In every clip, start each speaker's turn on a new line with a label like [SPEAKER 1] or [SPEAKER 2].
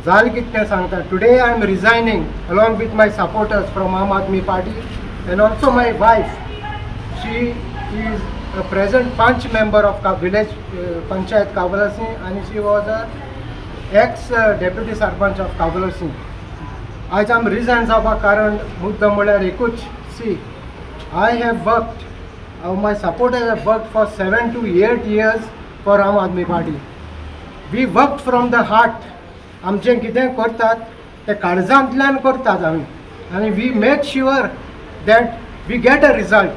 [SPEAKER 1] जालें कितें तें सांगता. Today I am resigning along with my supporters from Aam Aadmi Party and also my wife. She is a present panch member of village panchayat Cavelossim आनी she was a ex deputy sarpanch of Cavelossim. आयज आमी resign जावपाक कारण मुद्दो म्हळ्यार एकूच. See, I have worked, my supporters have worked for 7 to 8 years for Aam Aadmi Party. We work from the heart. आमचें कितें करतात तें काळजांतल्यान करतात आमी आनी we make sure that we get a result.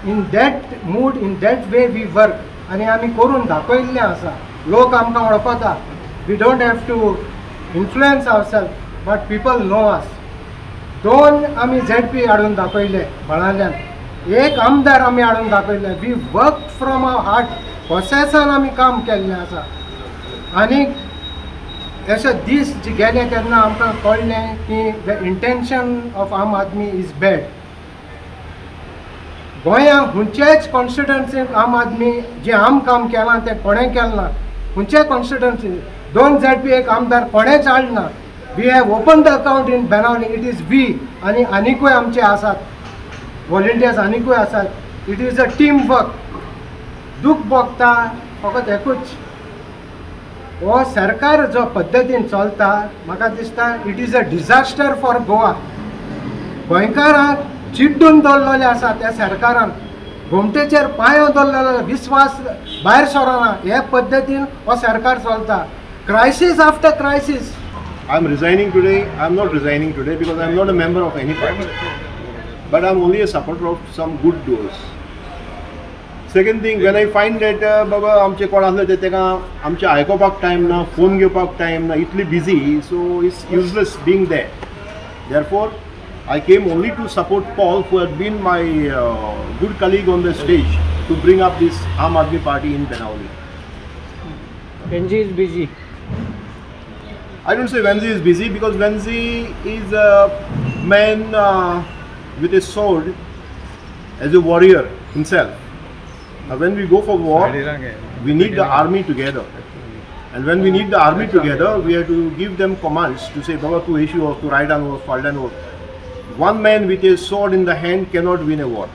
[SPEAKER 1] In that mood, in that way we work आनी आमी करून दाखयल्लें आसा. लोक आमकां वळखता. We don't have to influence our self, but people know us. 2 आमी झेड पी हाडून दाखयले बळाल्यान, 1 आमदार आमी हाडून दाखयले. We work from our heart. प्रोसेसान आमी काम केल्लें आसा. आनी अशे दीस जे गेले तेन्ना आमकां कळ्ळें की the intention of Aam Aadmi is bad. गोंया खंयच्याच कॉन्स्टिट्युएन्सीक आम आदमी जें आम काम केलां तें कोणें केलें ना. खंयच्याय कॉन्स्टिट्युएन्सी 2 झेड पी 1 आमदार कोणेंच हाडना. We have open the account in Benaulim. It is we आनी आनिकूय आमचे आसात वॉलंटियर्स, आनिकूय आसात. It is a team work. दूख भोगता फकत एकूच, हो सरकार जो पद्दतीन चलता म्हाका दिसता it is a disaster for Goa. गोंयकारांक चिड्डून दवरलेले आसा त्या सरकारान, गोमटेचेर पांयो दवरलेलो, विस्वास भायर सरना. हे पद्दतीन हो सरकार चलता. Crisis after crisis.
[SPEAKER 2] I am resigning today. I am not resigning today because I am not a member of any party, but I am only a supporter of some good doers. Second thing, when I find that बाबा आमचे कोण आसले ते ताका आमचे आयकोपाक time ना, phone घेवपाक टायम ना, इतली busy, so it's useless being there. Therefore I came only to support Paul, who had been my good colleague on the stage to bring up this Aam Aadmi Party in Benaulim.
[SPEAKER 3] Venzi is busy.
[SPEAKER 2] I don't say Venzi is busy, because Venzi is a man with a sword as a warrior himself. Now when we go for war, we need the army together. And when we need the army together, we have to give them commands to say, Baba, tu issue or tu right hand or fall down. One man with a sword in the hand cannot win a war.